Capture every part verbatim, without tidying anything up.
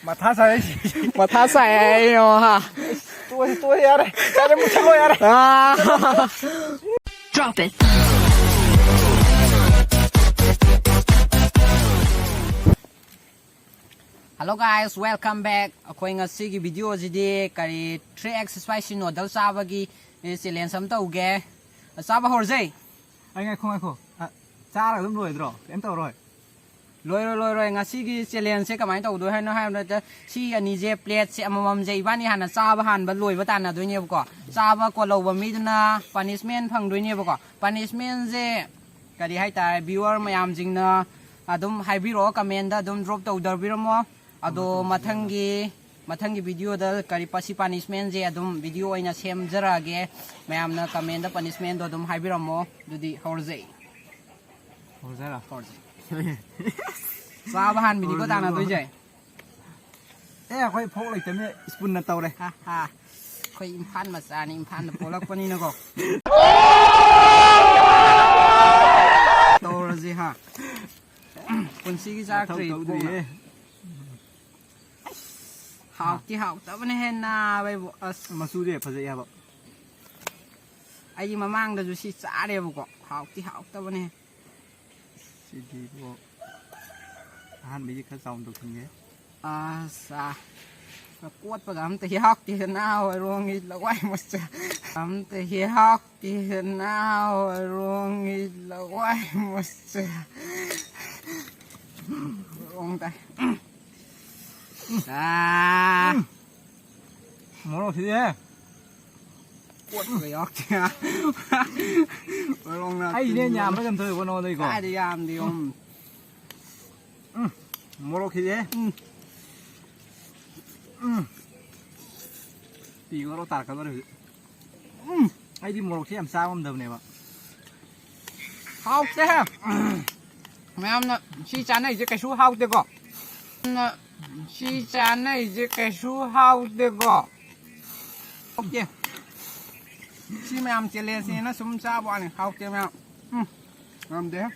ꯃꯊꯥ ꯁꯥꯏ ꯑꯩꯁꯦ꯫ ꯃꯊꯥ ꯁꯥꯏ ꯍꯥꯏꯌꯣ ꯍꯥ꯫ ꯇꯣꯛꯑꯁꯤ, ꯇꯣꯛꯑꯁꯤ, ꯌꯥꯔꯦ꯫ ꯌꯥꯔꯦ, ꯃꯨꯠꯊꯠꯂꯣ, ꯌꯥꯔꯦ꯫ ꯑꯥ꯫ Drop it. Hello guys, welcome back. ꯑꯩꯈꯣꯏ ꯉꯁꯤꯒꯤ video ꯁꯤꯗꯤ ꯀꯔꯤ, three X spicy noodle ꯆꯥꯕꯒꯤ, ꯑꯦ, challenge ꯑꯃ ꯇꯧꯒꯦ꯫ ꯆꯥꯕ ꯍꯧꯔꯁꯦ꯫ ꯑꯩ ꯉꯥꯏꯈꯣ, ꯉꯥꯏꯈꯣ꯫ ꯑ, ꯆꯥꯔꯒ ꯑꯗꯨꯝ ꯂꯣꯏꯗ꯭ꯔꯣ? ꯀꯩꯝ ꯇꯧꯔꯣꯏ? ꯂꯣꯏꯔꯣꯏ, ꯂꯣꯏꯔꯣꯏ꯫ ꯉꯁꯤꯒꯤ challenge ꯁꯦ ꯀꯃꯥꯏꯅ ꯇꯧꯗꯣꯏ ꯍꯥꯏꯅꯣ ꯍꯥꯏꯗ, ꯁꯤ ꯑꯅꯤꯁꯦ, plate ꯁꯦ ꯑꯃꯃꯝꯁꯦ ꯏꯕꯥꯅꯤ ꯍꯥꯟꯅ ꯆꯥꯕ ꯍꯥꯟꯕ ꯂꯣꯏꯕ ꯇꯥꯟꯅꯗꯣꯏꯅꯦꯕꯀꯣ꯫ ꯆꯥꯕ ꯀꯣꯜꯍꯧꯕ ꯃꯤꯗꯨꯅ punishment ꯐꯪꯗꯣꯏꯅꯦꯕꯀꯣ꯫ Punishment ꯁꯦ ꯀꯔꯤ ꯍꯥꯏꯇꯥꯔꯦ, viewer ꯃꯌꯥꯝꯁꯤꯡꯅ ꯑꯗꯨꯝ ꯍꯥꯏꯕꯤꯔꯛꯑꯣ, comment ꯇ ꯑꯗꯨꯝ drop ꯇꯧꯗꯕꯤꯔꯝꯃꯣ꯫ ꯑꯗꯣ ꯃꯊꯪꯒꯤ, ꯃꯊꯪꯒꯤ video ꯗ ꯀꯔꯤ ꯄ-, ꯁꯤ punishment ꯁꯦ ꯑꯗꯨꯝ video ꯑꯣꯏꯅ ꯁꯦꯝꯖꯔꯛꯑꯒꯦ꯫ ꯃꯌꯥꯝꯅ comment ꯇ punishment ꯇꯣ ꯑꯗꯨꯝ ꯍꯥꯏꯕꯤꯔꯝꯃꯣ꯫ ꯑꯗꯨꯗꯤ ꯍꯧꯔꯁꯦ꯫ ꯍꯧꯔꯁꯦ ꯍꯥꯏꯔꯣ? ꯍꯧꯔꯁꯦ꯫ ꯆꯥꯕ ꯍꯥꯟꯕꯤꯅꯤꯀꯣ ꯍꯧꯔꯁꯦ, ꯇꯥꯟꯅꯗꯣꯏꯁꯦ꯫ ꯑꯦ, ꯑꯩꯈꯣꯏ fork ꯂꯩꯇꯕꯅꯤꯅ spoon ꯅ ꯇꯧꯔꯦ꯫ ꯍꯥ, ꯍꯥ꯫ ꯑꯩꯈꯣꯏ ꯏꯝꯐꯥꯜ ꯃꯆꯥꯅꯤ, ꯏꯝꯐꯥꯜꯗ ꯄꯣꯛꯂꯛꯄꯅꯤꯅꯀꯣ꯫ ꯇꯧꯔꯁꯤ ꯍꯥ꯫ ꯄꯨꯟꯁꯤꯒꯤ ꯃꯊꯧ ꯆꯥꯔꯛꯇ꯭ꯔꯤ ꯇꯧꯗ꯭ꯔꯤꯌꯦ꯫ Pork ꯅ꯫ ꯍꯥꯎꯇꯤ ꯍꯥꯎꯇꯕꯅꯦꯍꯦ ꯅꯥꯕ ꯏꯕꯣ, ꯑꯁ꯫ ꯃꯆꯨꯁꯦ ꯐꯖꯩ ꯍꯥꯏꯕ꯫ ꯑꯩꯗꯤ ꯃꯃꯥꯡꯗꯁꯨ ꯁꯤ ꯆꯥꯔꯦꯕꯀꯣ, ꯍꯥꯎꯇꯤ ꯍꯥꯎꯇꯕꯅꯦ꯫ ꯁꯤꯗꯤ ꯏꯕꯣ, ꯑꯍꯥꯟꯕꯒꯤ ꯈꯔ ꯆꯥꯎꯅ ꯇꯧꯁꯤꯟꯒꯦ꯫ ꯑꯁ, ꯑꯥ꯫ ꯀꯣꯠꯄꯒ ꯑꯝꯇ ꯌꯥꯎꯗꯦ ꯅꯥꯕ ꯔꯣꯡꯒꯤ ꯂꯋꯥꯏ ꯃꯆꯥ꯫ ꯑꯝꯇ ꯌꯥꯎꯗꯦ ꯅꯥꯕ ꯔꯣꯡꯒꯤ ꯂꯋꯥꯏ ꯃꯆꯥ꯫ ꯔꯣꯡ ꯇꯥꯏ꯫ ꯑꯥ꯫ ꯃꯣꯔꯣꯛ ꯁꯤꯗꯤ ꯍꯦ꯫ ꯀꯣꯠꯄꯒ ꯌꯥꯎꯔꯛꯇꯦ꯫ ꯃꯣꯔꯣꯛꯅ ꯑꯩꯅꯦ ꯌꯥꯝꯕ ꯀꯩꯅꯣ ꯇꯧꯋꯤꯀꯣ ꯅꯉꯣꯟꯗꯒꯤꯀꯣ꯫ ꯀꯥꯏꯗ ꯌꯥꯝꯗꯦ, ꯎꯝ꯫ ꯎꯝ, ꯃꯣꯔꯣꯛ ꯁꯤꯗꯤ ꯍꯦ꯫ ꯎꯝ꯫ ꯎꯝ꯫ ꯄꯤ ꯃꯣꯔꯣꯛ ꯇꯥꯔꯛꯀꯗꯧꯔꯦ ꯍꯧꯖꯤꯛ꯫ ꯎꯝ꯫ ꯑꯩꯗꯤ ꯃꯣꯔꯣꯛꯁꯦ ꯌꯥꯝ ꯆꯥꯕ ꯉꯝꯗꯕꯅꯦꯕ꯫ ꯍꯥꯎꯇꯦꯍꯦ꯫ ꯃꯌꯥꯝꯅ ꯁꯤ ꯆꯥꯅꯩꯁꯦ ꯀꯩꯁꯨ ꯍꯥꯎꯇꯦꯀꯣ꯫ ꯃꯌꯥꯝꯅ ꯁꯤ ꯆꯥꯅꯩꯁꯦ ꯀꯩꯁꯨ ꯍꯥꯎꯇꯦꯀꯣ꯫ ꯍꯥꯎꯇꯦ꯫ ꯁꯤ ꯃꯌꯥꯝ challenge ꯅꯦꯅ ꯁꯨꯝ ꯆꯥꯕ ꯋꯥꯅꯤ꯫ ꯍꯥꯎꯇꯦ ꯃꯌꯥꯝ꯫ ꯎꯝ꯫ ꯉꯝꯗꯦꯍꯦ꯫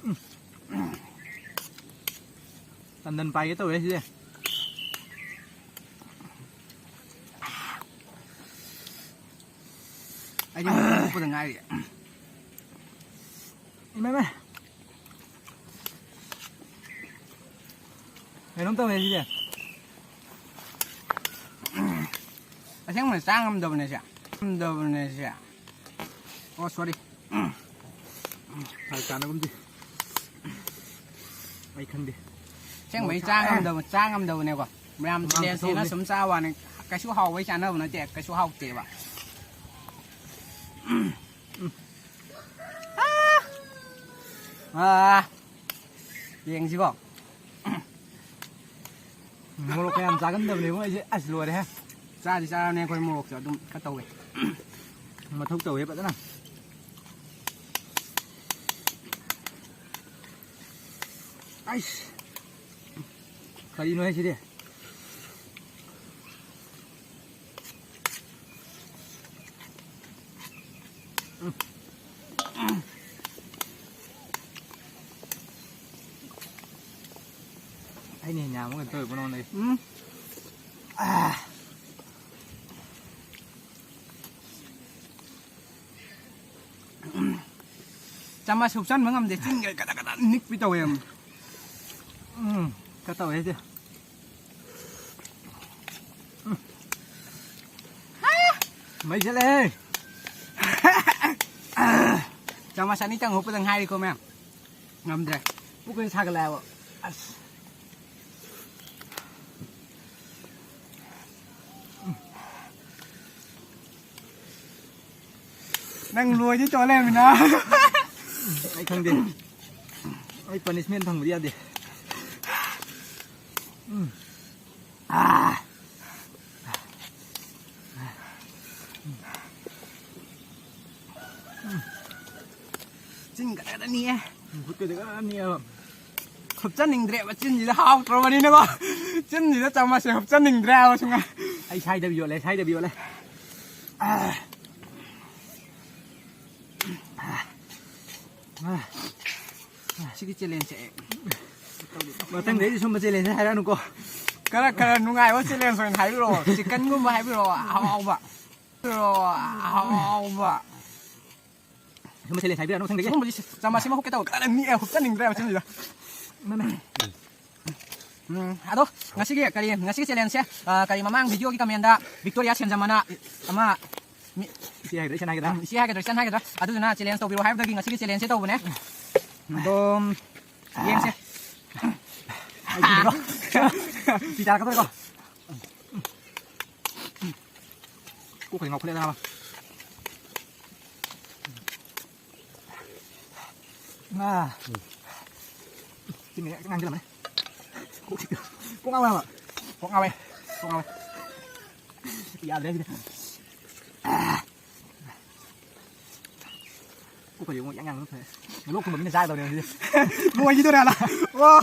ꯎꯝ꯫ ꯇꯟꯗꯟ ꯄꯥꯏꯒꯦ ꯇꯧꯋꯦ ꯁꯤꯁꯦ꯫ ꯑꯩꯗꯤ ꯃꯨꯛꯄꯗ ꯉꯥꯏꯔꯤ꯫ ꯏꯃꯥꯏ, ꯏꯃꯥꯏ꯫ ꯀꯩꯅꯣꯝ ꯇꯧꯋꯦ ꯁꯤꯁꯦ꯫ ꯑꯁꯦꯡꯕꯅ ꯆꯥ ꯉꯝꯗꯕꯅꯦ ꯁꯦ꯫ ꯉꯝꯗꯕꯅꯦ ꯁꯦ꯫ ꯑꯣ, ꯁꯣꯔꯤ꯫ ꯐꯔꯛ ꯇꯥꯅꯒꯨꯝꯁꯤ꯫ ꯑꯩ ꯈꯪꯗꯦ꯫ ꯑꯁꯦꯡꯕꯩ ꯆꯥ ꯉꯝꯗꯕ, ꯆꯥ ꯉꯝꯗꯕꯅꯦꯀꯣ꯫ ꯃꯌꯥꯝ ꯆꯦꯂꯦꯟꯖꯅꯦꯅ ꯁꯨꯝ ꯆꯥ ꯋꯥꯅꯤ꯫ ꯀꯩꯁꯨ ꯍꯥꯎꯕꯩ ꯆꯥꯅꯕ ꯅꯠꯇꯦ, ꯀꯩꯁꯨ ꯍꯥꯎꯇꯦꯕ꯫ ꯑꯥ꯫ ꯑꯥ꯫ ꯌꯦꯡꯁꯤꯀꯣ꯫ ꯃꯣꯔꯣꯛ ꯀꯌꯥꯝ ꯆꯥꯒꯟꯗꯕꯅꯦꯕꯣ ꯑꯩꯁꯦ꯫ ꯑꯁ, ꯂꯣꯏꯔꯦꯍꯦ꯫ ꯆꯥꯗꯤ ꯆꯥꯔꯕꯅꯦ ꯑꯩꯈꯣꯏ ꯃꯣꯔꯣꯛꯁꯨ ꯑꯗꯨꯝ ꯈꯔ ꯇꯧꯋꯦ꯫ ꯃꯊꯧ ꯇꯧꯋꯦ ꯐꯖꯅ꯫ ꯑꯩꯁ꯫ ꯀꯔꯤꯅꯣ ꯍꯥꯏꯁꯤꯗꯤ? ꯑꯩꯅ ꯍꯦꯟꯅ ꯌꯥꯝꯕ ꯀꯩꯅꯣ ꯇꯧꯋꯦꯕꯣ ꯅꯉꯣꯟꯗꯒꯤ꯫ ꯎꯝ꯫ ꯑꯥ꯫ ꯆꯥꯃꯁ ꯍꯨꯞꯆꯟꯕ ꯉꯝꯗꯦ, ꯆꯤꯟꯒ ꯀꯗ ꯀꯗ ꯅꯤꯛꯄꯤ ꯇꯧꯋꯦ꯫ ꯎꯝ, ꯈꯔ ꯇꯧꯋꯦ ꯁꯤꯗꯤ꯫ ꯎꯝ꯫ ꯃꯩ ꯆꯠꯂꯦꯍꯦ꯫ ꯆꯥꯃꯁ ꯑꯅꯤꯇꯪ ꯍꯨꯞꯄꯗ ꯉꯥꯏꯔꯤꯀꯣ ꯃꯌꯥꯝ꯫ ꯉꯝꯗ꯭ꯔꯦ꯫ ꯄꯨꯛꯀꯁꯦ ꯁꯥꯒꯠꯂꯛꯑꯦꯕ꯫ ꯑꯁ꯫ ꯅꯪ ꯂꯣꯏꯗꯤ ꯇꯧ ꯂꯩꯔꯝꯃꯤꯅ꯫ ꯑꯩ ꯈꯪꯗꯦ꯫ ꯑꯩ ꯄꯅꯤꯁꯃꯦꯟ ꯐꯪꯕꯗꯤ ꯌꯥꯗꯦ꯫ ꯎꯝ꯫ ꯑꯥ꯫ ꯆꯤꯟ ꯀꯗꯥꯏꯗꯅꯤꯌꯦ? ꯈꯨꯠꯀꯗꯤ ꯀꯗꯥꯏꯗꯅꯤꯌꯦꯕ? ꯍꯨꯞꯆꯟꯅꯤꯡꯗ꯭ꯔꯦꯕ, ꯆꯤꯟꯁꯤꯗ ꯍꯥꯎꯇ꯭ꯔꯕꯅꯤꯅꯀꯣ꯫ ꯆꯤꯟꯁꯤꯗ ꯆꯥꯃꯁꯁꯦ ꯍꯨꯞꯆꯟꯅꯤꯡꯗ꯭ꯔꯦ ꯍꯥꯏꯕ ꯁꯨꯡꯉꯥꯏ꯫ ꯑꯩ ꯁꯥꯏꯗꯕꯤ ꯌꯣꯠꯂꯦ, ꯁꯥꯏꯗꯕꯤ ꯌꯣꯠꯂꯦ꯫ ꯑꯥ꯫ ꯑꯥ꯫ ꯁꯤꯒꯤ ꯆꯦꯂꯦꯟꯖꯁꯦ ꯑꯩ ꯃꯊꯪꯗꯩꯗꯤ ꯁꯨꯝꯕ ꯆꯦꯂꯦꯟꯖ ꯍꯥꯏꯔꯛꯑꯅꯨꯀꯣ꯫ ꯈꯔ ꯈꯔ ꯅꯨꯡꯉꯥꯏꯕ ꯆꯦꯂꯦꯟꯖ ꯑꯣꯏꯅ ꯍꯥꯏꯕꯤꯔꯛꯑꯣ꯫ ꯆꯤꯛꯀꯟꯒꯨꯝꯕ ꯍꯥꯏꯕꯤꯔꯛꯑꯣ, ꯑꯍꯥꯎꯕ꯫ ꯍꯥꯏꯕꯤꯔꯛꯑꯣ, ꯑꯍꯥꯎꯕ꯫ ꯁꯨꯝꯕ ꯆꯦꯂꯦꯟꯖ ꯍꯥꯏꯕꯤꯔꯛꯑꯅꯨ ꯃꯊꯪꯗꯒꯤ꯫ ꯁꯤꯒꯨꯝꯕꯗꯤ ꯆꯥꯃꯁ ꯑꯃ ꯍꯨꯛꯀꯦ ꯇꯧꯕ ꯀꯟꯅ ꯅꯤꯛꯑꯦ, ꯍꯨꯛꯆꯟꯅꯤꯡꯗ꯭ꯔꯦꯕ ꯁꯤꯃꯗ꯫ ꯎꯝ, ꯑꯗꯣ ꯉꯁꯤꯒꯤ ꯀꯔꯤ, ꯉꯁꯤꯒꯤ ꯆꯦꯂꯦꯟꯖꯁꯦ, ꯑ, ꯀꯔꯤ, ꯃꯃꯥꯡ ꯚꯤꯗꯤꯑꯣꯒꯤ ꯀꯃꯦꯟꯗ ꯚꯤꯛꯇꯣꯔꯤꯌꯥ ꯁꯦꯟꯖꯝ ꯑꯅ ꯑꯃ ꯃꯤ-, ꯏꯆꯦ ꯍꯥꯏꯒꯗ꯭ꯔꯥ, ꯏꯆꯟ ꯍꯥꯏꯒꯗ꯭ꯔꯥ? ꯎꯝ, ꯏꯆꯦ ꯍꯥꯏꯒꯗ꯭ꯔꯥ, ꯏꯆꯟ ꯍꯥꯏꯒꯗ꯭ꯔꯥ? ꯑꯗꯨꯗꯨꯅ ꯆꯦꯂꯦꯟꯖ ꯇꯧꯕꯤꯔꯣ ꯍꯥꯏꯕꯗꯒꯤ ꯉꯁꯤꯒꯤ ꯆꯦꯂꯦꯟꯖꯁꯦ ꯇꯧꯕꯅꯦ꯫ ꯑꯗꯨꯝ ꯌꯦꯡꯁꯦ꯫ ꯄꯤ ꯇꯥꯔꯛꯀꯗꯧꯔꯦꯀꯣ꯫ ꯀꯣꯛꯀꯁꯦ ꯉꯥꯎꯈꯠꯂꯦꯗ ꯅꯥꯕ꯫ ꯑꯥ꯫ ꯆꯤꯟꯒ ꯍꯦꯛꯇ ꯉꯥꯡꯁꯤꯜꯂꯝꯃꯦ꯫ ꯀꯣꯛ ꯆꯤꯛꯇ-, ꯀꯣꯛ ꯉꯥꯎꯋꯦ ꯍꯥꯏꯕ꯫ ꯀꯣꯛ ꯉꯥꯎꯋꯦ꯫ ꯀꯣꯛ ꯉꯥꯎꯋꯦ꯫ ꯌꯥꯗ꯭ꯔꯦ ꯁꯤꯗꯤ꯫ ꯀꯣꯛꯀ ꯌꯦꯡꯉꯣ, ꯌꯥꯡ ꯌꯥꯡ ꯐꯔꯦ꯫ ꯂꯣꯛ ꯊꯨꯡꯕ ꯃꯤꯅ ꯆꯥꯒꯗꯕꯅꯦ ꯁꯤꯗꯤ꯫ ꯂꯣꯏꯈꯤꯗꯣꯔꯦ ꯍꯥꯏꯕ꯫ ꯑꯣ꯫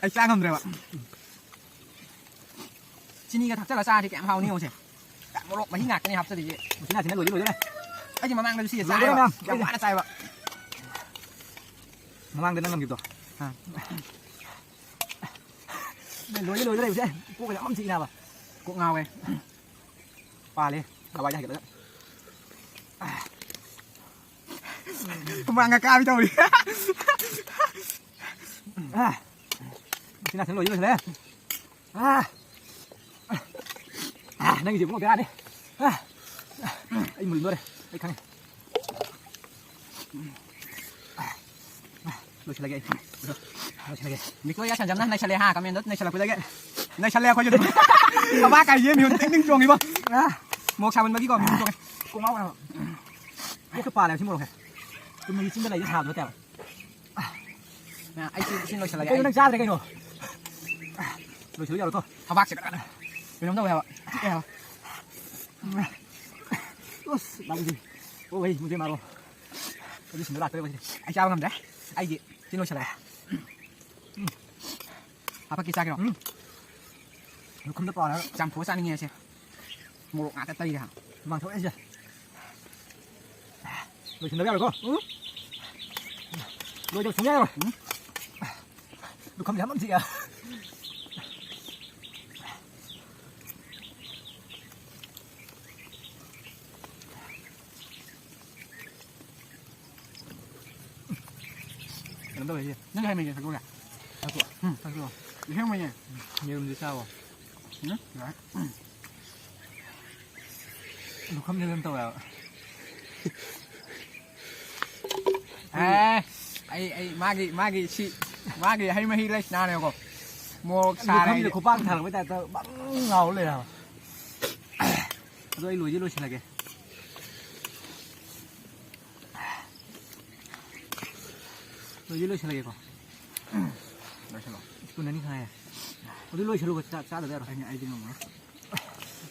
ꯑꯩ ꯆꯥ ꯉꯝꯗ꯭ꯔꯦꯕ꯫ ꯆꯤꯅꯤꯒ ꯊꯥꯛꯆꯜꯂ ꯆꯥꯔꯗꯤ ꯀꯌꯥꯝ ꯍꯥꯎꯅꯤ ꯌꯦꯡꯉꯨꯁꯦ꯫ ꯃꯣꯔꯣꯛ ꯃꯍꯤ ꯉꯥꯛꯇꯅꯦ ꯍꯥꯞꯆꯔꯤꯁꯦ꯫ ꯎꯆꯤꯟ ꯅꯥꯆꯤꯟꯅ ꯂꯣꯏꯗꯤ ꯂꯣꯏꯗꯣꯔꯦ꯫ ꯑꯩꯗꯤ ꯃꯃꯥꯡꯗꯁꯨ ꯁꯤꯁꯦ ꯂꯣꯏꯗꯣꯔꯦ ꯆꯥꯏꯌꯦꯕ꯫ ꯃꯌꯥꯝ꯫ ꯌꯥꯝ ꯋꯥꯅ ꯆꯥꯏꯌꯦꯕ꯫ ꯃꯃꯥꯡꯗ ꯅꯪ ꯉꯝꯈꯤꯕꯗꯣ꯫ ꯑꯥ꯫ ꯂꯣꯏꯗꯤ ꯂꯣꯏꯗꯣꯔꯦ ꯏꯆꯦ꯫ ꯀꯣꯛꯀ ꯌꯥꯝ ꯆꯤꯛꯏ ꯅꯥꯕ꯫ ꯀꯣꯛ ꯉꯥꯎꯋꯦ꯫ ꯄꯥꯜꯂꯦ꯫ ꯂꯋꯥꯏꯗ ꯍꯥꯏꯒꯠꯂꯒ꯫ ꯍꯨꯃꯥꯡꯒ ꯀꯥꯕꯤ ꯇꯧꯔꯤ꯫ ꯑꯥ꯫ ꯎꯆꯤꯟ ꯅꯥꯆꯤꯟꯅ ꯂꯣꯏꯗꯤ ꯂꯣꯏꯁꯤꯜꯂꯦ꯫ ꯑꯥ꯫ ꯑꯥ, ꯅꯪꯒꯤꯁꯦ ꯏꯕꯨꯡꯉꯣ ꯕꯦꯔꯥꯅꯤ꯫ ꯑꯥ꯫ ꯑꯩ ꯃꯨꯟꯗꯣꯔꯦ꯫ ꯑꯩ ꯈꯪꯉꯦ꯫ ꯂꯣꯏꯁꯤꯜꯂꯒꯦ ꯑꯩ꯫ ꯂꯣꯏꯁꯤꯜꯂꯒꯦ꯫ ꯚꯤꯛꯇꯣꯔꯤꯌꯥ ꯁꯟꯖꯝꯅ ꯅꯩꯁꯜꯂꯦ ꯍꯥ, ꯀꯃꯦꯟꯗꯣ ꯅꯩꯁꯜꯂꯛꯄꯗꯒꯤ꯫ ꯅꯩꯁꯜꯂꯦ ꯑꯩꯈꯣꯏꯁꯨ ꯑꯗꯨꯝ꯫ ꯊꯕꯥꯛ ꯀꯥꯏꯁꯦ ꯃꯤꯍꯨꯟ ꯇꯤꯡ ꯇꯤꯡ ꯆꯣꯡꯉꯤꯕꯣ꯫ ꯑꯥ, ꯃꯣꯔꯣꯛ ꯁꯥꯃꯟꯕꯒꯤꯀꯣ ꯃꯤꯍꯨꯟ ꯆꯣꯡꯉꯦ꯫ ꯀꯣꯛ ꯉꯥꯎꯔꯦ ꯍꯥꯏꯕ꯫ ꯀꯣꯛꯁꯨ ꯄꯥꯜꯂꯦ ꯁꯤ ꯃꯣꯔꯣꯛꯁꯦ꯫ ꯆꯨꯝꯅꯒꯤ ꯆꯤꯡꯗ ꯂꯩꯁꯦ ꯊꯥꯕꯗꯣ ꯅꯠꯇꯦꯕ꯫ ꯑꯥ, ꯑꯩ ꯁꯤ, ꯁꯤ ꯂꯣꯏꯁꯤꯜꯂꯒꯦ ꯀꯩꯅꯣ ꯑꯩ꯫ ꯅꯪ ꯆꯥꯗ꯭ꯔꯦ ꯀꯩꯅꯣ? ꯂꯣꯏꯁꯤꯜꯂꯨ ꯌꯥꯔꯣꯏꯀꯣ꯫ ꯊꯕꯥꯛꯁꯦ ꯀꯩꯅꯣꯝ ꯇꯧꯋꯦ ꯍꯥꯏꯕ꯫ ꯆꯤꯛꯑꯦ ꯍꯥꯏꯕ꯫ ꯑꯁ, ꯂꯥꯛꯎꯁꯤ꯫ ꯑꯣ, ꯚꯥꯏ, ꯃꯨꯖꯦ ꯃꯥꯔꯣ꯫ ꯑꯗꯨ ꯁꯤꯟꯗꯣ ꯂꯥꯛꯇꯣꯔꯦ ꯉꯁꯤꯗꯤ꯫ ꯑꯩ ꯆꯥꯕ ꯉꯝꯗ꯭ꯔꯦ꯫ ꯑꯩꯗꯤ ꯁꯤ ꯂꯣꯏꯁꯤꯜꯂꯛꯑꯦ꯫ ꯎꯝ꯫ ꯍꯥꯄꯛꯀꯤ ꯆꯥꯒꯦꯔꯣ? ꯎꯝ꯫ ꯂꯨꯈꯝꯗ ꯄꯥꯜꯂꯒ꯫ ꯆꯥꯝꯊꯣꯛꯑ ꯆꯥꯅꯤꯡꯉꯦ ꯑꯁꯦ꯫ ꯃꯣꯔꯣꯛ ꯉꯥꯛꯇ ꯇꯩꯔꯦ ꯍꯥ꯫ ꯍꯨꯃꯥꯡ ꯊꯣꯛꯑꯦ ꯁꯤꯗ꯫ ꯂꯣꯏꯁꯤꯟꯗꯕ ꯌꯥꯔꯣꯏꯀꯣ꯫ ꯎꯝ꯫ ꯂꯣꯏꯗꯕ ꯁꯨꯡꯌꯥ ꯌꯥꯔꯣꯏ꯫ ꯎꯝ꯫ ꯂꯨꯈꯝꯁꯦ ꯌꯥꯝ ꯆꯤꯛꯑꯦ꯫ ꯀꯩꯅꯣ ꯇꯧꯋꯦ ꯁꯤ꯫ ꯅꯪ ꯍꯥꯏꯃꯩꯁꯦ ꯊꯛꯇꯣꯛꯑꯒꯦ꯫ ꯊꯛꯇꯣꯛꯑꯣ꯫ ꯎꯝ, ꯊꯛꯇꯣꯛꯑꯣ꯫ ꯑꯁꯦꯡꯕꯩꯅꯦ꯫ ꯌꯦꯔꯨꯝꯁꯦ ꯆꯥꯎꯋꯣ꯫ ꯎꯝ, ꯌꯥꯔꯦ꯫ ꯂꯨꯈꯝꯁꯦ ꯑꯗꯨꯝ ꯇꯧꯋꯦꯕ꯫ ꯑꯦ, ꯑꯩ, ꯑꯩ, ꯃꯥꯒꯤ, ꯃꯥꯒꯤ ꯁꯤ, ꯃꯥꯒꯤ ꯍꯩ ꯃꯍꯤ ꯂꯩꯁꯅꯥꯅꯦꯕꯀꯣ꯫ ꯃꯣꯔꯣꯛ ꯁꯥꯔꯦ ꯂꯨꯈꯝꯁꯦ ꯑꯩꯗꯤ꯫ ꯈꯨꯄꯥꯛ ꯊꯥꯔꯛꯄꯩ ꯇꯥꯏꯞꯇ ꯕꯪ ꯂꯥꯎ ꯂꯩꯔꯦ ꯍꯥꯏꯕ꯫ ꯑꯗꯣ ꯑꯩ ꯂꯣꯏꯗꯤ ꯂꯣꯏꯁꯤꯜꯂꯒꯦ꯫ ꯂꯣꯏꯗꯤ ꯂꯣꯏꯁꯤꯜꯂꯒꯦꯀꯣ꯫ ꯂꯣꯏꯁꯤꯜꯂꯣ꯫ ꯁ꯭ꯄꯨꯟ ꯑꯅꯤ ꯈꯛ ꯉꯥꯏꯔꯦ꯫ ꯑꯗꯨ ꯂꯣꯏꯁꯤꯜꯂꯨ, ꯆꯥ-, ꯆꯥꯗꯕ ꯌꯥꯔꯣꯏ꯫ ꯑꯩ, ꯑꯩꯗꯤ ꯉꯝꯃꯔꯣꯏ꯫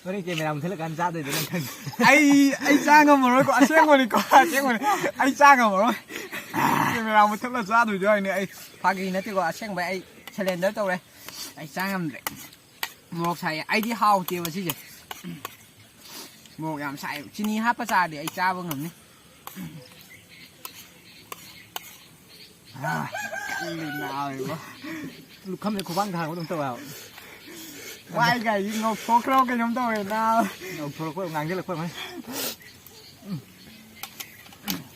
ꯍꯣꯔꯦꯟ ꯀꯦꯃꯦꯔꯥ ꯃꯨꯊꯠꯂꯀꯥꯟꯗ ꯆꯥꯗꯣꯏꯗꯣ ꯅꯪ ꯈꯪꯉꯦ꯫ ꯑꯩ, ꯑꯩ ꯆꯥ ꯉꯝꯃꯔꯣꯏꯀꯣ, ꯑꯁꯦꯡꯕꯅꯤꯀꯣ, ꯑꯁꯦꯡꯕꯅꯤ꯫ ꯑꯩ ꯆꯥ ꯉꯝꯃꯔꯣꯏ꯫ ꯀꯦꯃꯦꯔꯥ ꯃꯨꯊꯠꯂ ꯆꯥꯗꯣꯏꯗꯣ ꯍꯥꯏꯅꯤ ꯑꯩ꯫ ꯐꯥꯒꯤ ꯅꯠꯇꯦꯀꯣ, ꯑꯁꯦꯡꯕꯩ ꯑꯩ ꯁꯔꯦꯟꯗꯔ ꯇꯧꯔꯦ꯫ ꯑꯩ ꯆꯥ ꯉꯝꯗ꯭ꯔꯦ꯫ ꯃꯣꯔꯣꯛ ꯁꯥꯏꯌꯦ꯫ ꯑꯩꯗꯤ ꯍꯥꯎꯇꯦꯕ ꯁꯤꯁꯦ꯫ ꯃꯣꯔꯣꯛ ꯌꯥꯝ ꯁꯥꯏ꯫ ꯆꯤꯅꯤ ꯍꯥꯞꯄ ꯆꯥꯔꯗꯤ ꯑꯩ ꯆꯥꯕ ꯉꯝꯅꯤ꯫ ꯑꯥ, ꯀꯜꯂꯤ ꯅꯥꯕ ꯏꯕꯣ꯫ ꯂꯨꯈꯝꯁꯦ ꯈꯨꯕꯥꯡ ꯊꯥꯡꯕꯗꯧ ꯇꯧꯋꯦ ꯍꯥꯏꯕ꯫ ꯃꯥꯏꯒꯥꯏꯁꯤ ꯉꯧꯊꯣꯛꯈ꯭ꯔꯕ ꯀꯩꯅꯣꯝ ꯇꯧꯋꯦ ꯅꯥꯕ꯫ ꯉꯧꯊꯣꯔꯛꯄ, ꯉꯥꯡꯁꯤꯜꯂꯛꯄ ꯑꯗꯨꯃꯥꯏꯅ꯫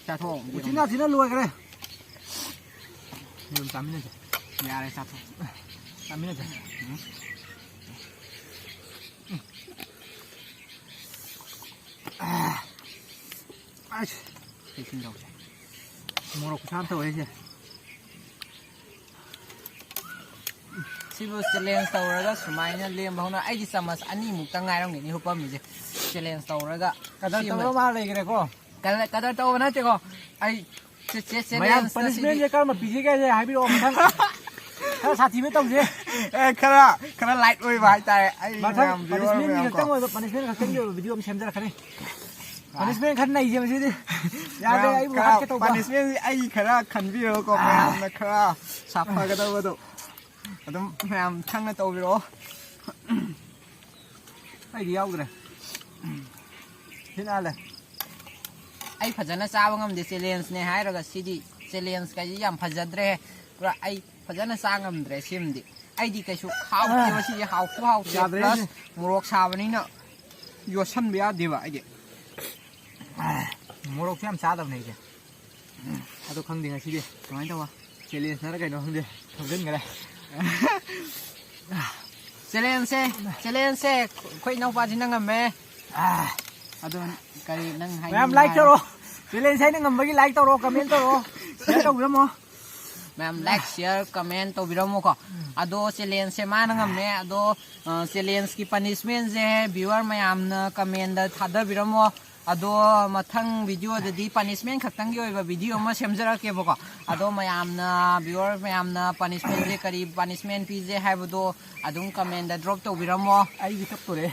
ꯆꯥꯊꯣꯛꯑꯣ꯫ ꯎꯆꯤꯟ ꯅꯥꯆꯤꯟꯅ ꯂꯣꯏꯈ꯭ꯔꯦ꯫ ꯑꯗꯨꯝ ꯆꯥꯃꯤꯟꯅꯁꯦ꯫ ꯌꯥꯔꯦ, ꯆꯥꯊꯣꯛ꯫ ꯆꯥꯃꯤꯟꯅꯁꯦ꯫ ꯎꯝ꯫ ꯑꯁ꯫ ꯁꯤ ꯁꯤꯟ ꯇꯧꯁꯦ꯫ ꯃꯣꯔꯣꯛ ꯈꯨꯁꯥ ꯑꯃ ꯇꯧꯔꯦ ꯁꯦ꯫ ꯁꯤꯕꯨ ꯆꯦꯂꯦꯟꯖ ꯇꯧꯔꯒ ꯁꯨꯃꯥꯏꯅ ꯂꯦꯝꯕ ꯍꯧꯅ ꯑꯩꯒꯤ ꯆꯥꯃꯁ ꯑꯅꯤꯃꯨꯛꯇ ꯉꯥꯏꯔꯝꯒꯅꯤ ꯍꯨꯞꯄꯝꯃꯤꯁꯦ꯫ ꯆꯦꯂꯦꯟꯖ ꯇꯧꯔꯒ ꯀꯗꯔ ꯁꯦꯝꯕ-, ꯇꯧꯔ ꯃꯥ ꯂꯩꯈ꯭ꯔꯦꯀꯣ꯫ ꯀꯗꯔ, ꯀꯗꯔ ꯇꯧꯕ ꯅꯠꯇꯦꯀꯣ꯫ ꯑꯩ ꯆꯦ-, ꯆꯦ-, ꯃꯌꯥꯝ ꯆꯦꯂꯦꯟꯖꯇ ꯁꯤꯗꯤ ꯄꯅꯤꯁꯃꯦꯟꯁꯦ ꯀꯔꯝꯕ ꯄꯤꯁꯤꯒꯦ ꯍꯥꯏꯁꯦ ꯍꯥꯏꯕꯤꯔꯛꯑꯣ ꯃꯊꯪ꯫ ꯈꯔ ꯁꯥꯊꯤꯕ ꯇꯧꯁꯦ꯫ ꯑꯦ, ꯈꯔ, ꯈꯔ ꯂꯥꯏꯠ ꯑꯣꯏꯕ ꯍꯥꯏꯇꯥꯔꯦ꯫ ꯑꯩ ꯃꯊꯪ ꯃꯌꯥꯝ viewer ꯄꯅꯤꯁꯃꯦꯟꯒꯤ ꯃꯌꯥꯝ ꯀꯣ꯫ ꯈꯛꯇꯪ ꯑꯣꯏꯕ, ꯄꯅꯤꯁꯃꯦꯟ ꯈꯛꯇꯪꯒꯤ ꯑꯣꯏꯕ ꯚꯤꯗꯤꯑꯣ ꯑꯃ ꯁꯦꯝꯖꯔꯛꯀꯅꯤ꯫ ꯄꯅꯤꯁꯃꯦꯟ ꯈꯔ ꯅꯩꯁꯦ ꯉꯁꯤꯗꯤ꯫ ꯌꯥꯗ꯭ꯔꯦ, ꯃꯌꯥꯝ ꯑꯩꯕꯨ ꯈꯔ ꯍꯥꯠꯀꯦ ꯇꯧꯕ꯫ ꯄꯅꯤꯁꯃꯦꯟꯁꯤ ꯑꯩ ꯈꯔ ꯈꯟꯕꯤꯔꯣꯀꯣ, ꯑꯥ꯫ ꯃꯌꯥꯝꯅ ꯈꯔ ꯁꯥꯐꯒꯗꯕꯗꯣ꯫ ꯑꯗꯨꯝ ꯃꯌꯥꯝ ꯈꯪꯅ ꯇꯧꯕꯤꯔꯛꯑꯣ꯫ ꯑꯩꯗꯤ ꯌꯥꯎꯗ꯭ꯔꯦ꯫ ꯁꯤꯠ ꯅꯥꯜꯂꯦ꯫ ꯑꯩ ꯐꯖꯅ ꯆꯥꯕ ꯉꯝꯗꯦ, ꯆꯦꯂꯦꯟꯖꯅꯦ ꯍꯥꯏꯔꯒ ꯁꯤꯗꯤ ꯆꯦꯂꯦꯟꯖ ꯀꯥꯏꯁꯤ ꯌꯥꯝ ꯐꯖꯗ꯭ꯔꯦ꯫ ꯄꯨꯔꯥ ꯑꯩ ꯐꯖꯅ ꯆꯥ ꯉꯝꯗ꯭ꯔꯦ ꯁꯤꯃꯗꯤ꯫ ꯑꯩꯗꯤ ꯀꯩꯁꯨ ꯍꯥꯎꯇꯦꯕ ꯁꯤꯁꯦ, ꯍꯥꯎꯁꯨ ꯍꯥꯎꯇꯦ, ꯌꯥꯗ꯭ꯔꯦ plus ꯁꯤꯗꯤ꯫ ꯃꯣꯔꯣꯛ ꯁꯥꯕꯅꯤꯅ ꯌꯣꯠꯁꯟꯕ ꯌꯥꯗꯦꯕ ꯑꯩꯗꯤ꯫ ꯃꯣꯔꯣꯛꯁꯨ ꯌꯥꯝ ꯆꯥꯗꯕꯅꯦ ꯑꯩꯁꯦ꯫ ꯑꯗꯣ ꯈꯪꯗꯦ ꯉꯁꯤꯗꯤ ꯀꯃꯥꯏꯅ ꯇꯧꯕ challengeꯅꯔ ꯀꯩꯅꯣ ꯈꯪꯗꯦ, ꯊꯧꯖꯤꯟꯈ꯭ꯔꯦ꯫ Challengeꯁꯦ, challengeꯁꯦ ꯑꯩꯈꯣꯏ ꯏꯅꯥꯎꯄꯥꯁꯤꯅ ꯉꯝꯃꯦ꯫ ꯑꯗꯣ ꯀꯔꯤ ꯅꯪ ꯍꯥꯏꯅꯤꯡꯕ ꯃꯌꯥꯝ like ꯍꯥꯏꯔꯣ꯫ Tꯧꯔꯣ꯫ Challenge ꯑꯩꯅ ꯉꯝꯕꯒꯤ like ꯇꯧꯔꯣ, comment ꯇꯧꯔꯣ, share ꯇꯧꯕꯤꯔꯝꯃꯣ꯫ ꯃꯌꯥꯝ like, share, comment ꯇꯧꯕꯤꯔꯝꯃꯣꯀꯣ꯫ ꯑꯗꯣ challengeꯁꯦ ꯃꯥꯅ ꯉꯝꯃꯦ꯫ ꯑꯗꯣ, ꯑ, challengeꯀꯤ punishmentꯁꯦ viewer ꯃꯌꯥꯝꯅ commentꯇ ꯊꯥꯗꯕꯤꯔꯝꯃꯣ꯫ ꯑꯗꯣ ꯃꯊꯪ videoꯗꯗꯤ punishment ꯈꯛꯇꯪꯒꯤ ꯑꯣꯏꯕ video ꯑꯃ ꯁꯦꯝꯖꯔꯛꯀꯦꯕꯀꯣ꯫ ꯑꯗꯣ ꯃꯌꯥꯝꯅ, viewer ꯃꯌꯥꯝꯅ punishmentꯁꯦ ꯀꯔꯤ punishment ꯄꯤꯁꯦ ꯍꯥꯏꯕꯗꯣ ꯑꯗꯨꯝ commentꯇ drop ꯇꯧꯕꯤꯔꯝꯃꯣ꯫ ꯑꯩꯗꯤ ꯀꯞꯇꯣꯔꯦ꯫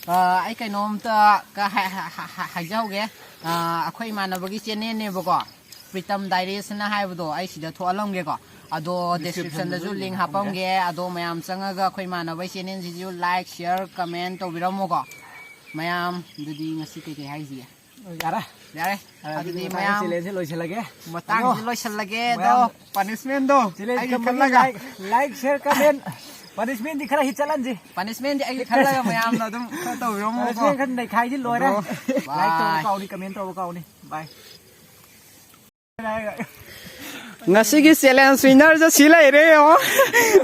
ꯑ, ꯑꯩ ꯀꯩꯅꯣꯝꯇ ꯀ-, ꯍꯥꯏ-, ꯍꯥꯏ-, ꯍꯥꯏ-, ꯍꯥꯏꯖꯍꯧꯒꯦ꯫ ꯑ, ꯑꯩꯈꯣꯏ ꯏꯃꯥꯟꯅꯕꯒꯤ channelꯅꯦꯕꯀꯣ, Pritam Diariesꯅ ꯍꯥꯏꯕꯗꯣ ꯑꯩ ꯁꯤꯗ ꯊꯣꯛꯍꯜꯂꯝꯒꯦꯀꯣ꯫ ꯑꯗꯣ descriptionꯗꯁꯨ link ꯍꯥꯞꯄꯝꯒꯦ꯫ ꯑꯗꯣ ꯃꯌꯥꯝ ꯆꯪꯉꯒ ꯑꯩꯈꯣꯏ ꯏꯃꯥꯟꯅꯕꯒꯤ channelꯁꯤꯁꯨ like, share, comment ꯇꯧꯕꯤꯔꯝꯃꯣꯀꯣ꯫ ꯃꯌꯥꯝ, ꯑꯗꯨꯗꯤ ꯉꯁꯤ ꯀꯩꯀꯩ ꯍꯥꯏꯁꯤꯒꯦ? ꯌꯥꯔꯦ꯫ ꯌꯥꯔꯦ꯫ ꯑꯗꯨꯗꯤ ꯑꯗꯨꯗꯤ ꯃꯇꯥꯡ ꯃꯌꯥꯝ ꯑꯁꯤ ꯂꯦꯟꯁꯦ ꯂꯣꯏꯁꯤꯜꯂꯒꯦ꯫ ꯃꯇꯥꯡꯁꯤ ꯑꯗꯣ ꯂꯣꯏꯁꯤꯜꯂꯒꯦ꯫ ꯑꯗꯣ ꯃꯌꯥꯝ punishmentꯗꯣ challenge ꯑꯩꯒꯤ ꯀꯝꯕꯒꯤ ꯈꯜꯂꯒ꯫ Like, like, share, comment꯫ Punishmentꯗꯤ ꯈꯔ hit ꯆꯠꯍꯟꯁꯤ꯫ Punishmentꯗꯤ ꯑꯩꯒꯤ ꯈꯜꯂꯒ ꯃꯌꯥꯝꯅ ꯑꯗꯨꯝ ꯈꯔ ꯇꯧꯕꯤꯔꯝꯃꯣꯀꯣ꯫ Punishment ꯈꯔ ꯅꯩꯈꯥꯏꯁꯤ ꯂꯣꯏꯔꯦ꯫ ꯑꯗꯣ, like ꯇꯧꯕ bye꯫ ꯀꯥꯎꯅꯤ, comment ꯇꯧꯕ ꯀꯥꯎꯅꯤ꯫ Bye꯫ ꯉꯁꯤꯒꯤ challenge winnerꯁꯦ ꯁꯤ ꯂꯩꯔꯦ ꯌꯦꯡꯉꯣ꯫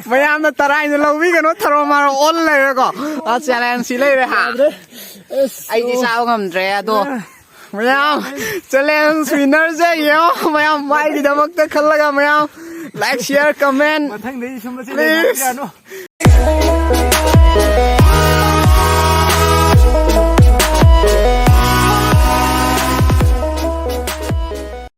ꯃꯌꯥꯝꯅ ꯇꯔꯥꯏꯅ ꯂꯧꯕꯤꯒꯅꯨ, ꯊꯔꯣ ꯃꯥꯔꯣ ꯑꯣꯜ ꯂꯩꯔꯦꯀꯣ꯫ ꯑ, challenge ꯁꯤ ꯂꯩꯔꯦ ꯍꯥ꯫ ꯑꯩꯗꯤ ꯆꯥꯕ ꯉꯝꯗ꯭ꯔꯦ ꯑꯗꯣ꯫ ꯃꯌꯥꯝ, challenge winnerꯁꯦ ꯌꯦꯡꯉꯣ꯫ ꯃꯌꯥꯝ ꯃꯥꯏꯒꯤꯗꯃꯛꯇ ꯈꯜꯂꯒ ꯃꯌꯥꯝ like, share, comment꯫ ꯃꯊꯪꯗꯩꯗꯤ ꯁꯨꯝꯕꯁꯦ please꯫